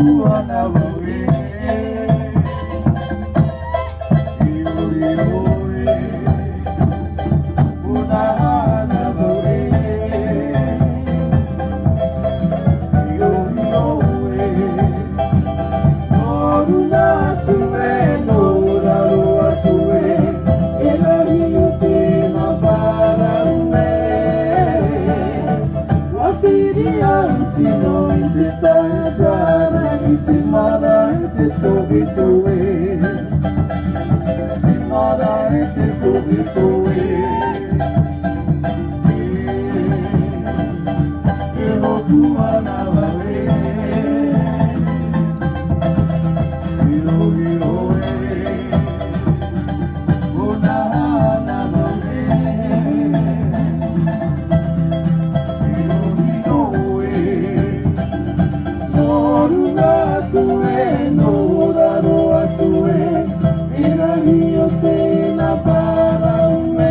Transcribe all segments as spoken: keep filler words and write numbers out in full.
Ana vau e, io, io e, ʻo nā ana vau e, io, io e, nō ruma atu e, nō raro atu e, e rahi o tēnā parau e. Ua piri au tino i te tae tāra i te marae te toʻitoʻe. Te marae te toʻitoʻe. E hopu ana vau e. Io, io e. ʻO nā ana vau e. Io, io e. Nō ruma atu e, nō raro atu e, e rahi o tēnā parau e.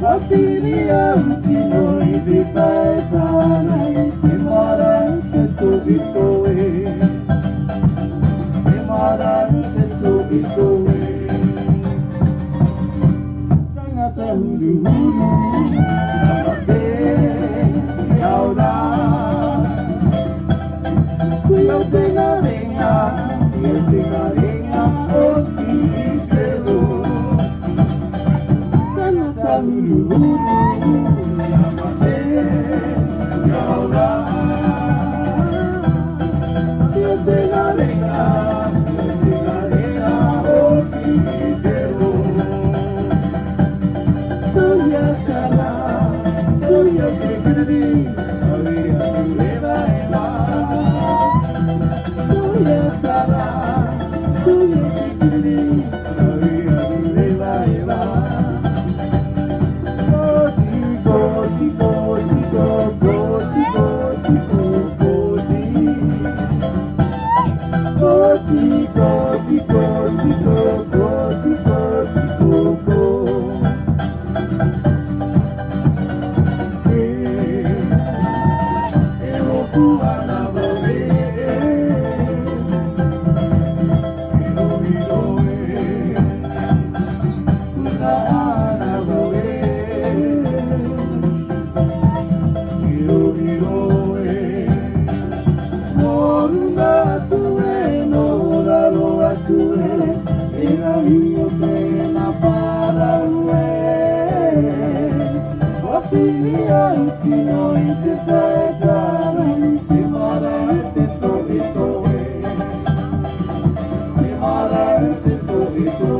Ua piri au tino i te tae tāra i te marae te toʻitoʻe. Te marae te toʻitoʻe. Tangata huruhuru, nā mate, e ao ra. Koia te nā reira, koia te nā reira o Peteru. Tangata huruhuru, nā mate, e ao ra. Koia te nā reira, koia te nā reira o Peteru. Tauia tāra, tauia te kiriri, tauia te revaeva. Tauia tāra, tauia te kiriri, tauia te revaeva. Koti, koti, koti, koti, koti, koti, koti. Koti, koti, koti, koti, koti, koti. E, e hopu ana vau e. Io, io e. Huna ana vau e. Io, io e. Nō ruma atu e, nō raro atu e, e rahi o tēnā parau e. Ua piri au tino i te tae tāra i te marae te toʻitoʻe. Te marae te toʻitoʻe.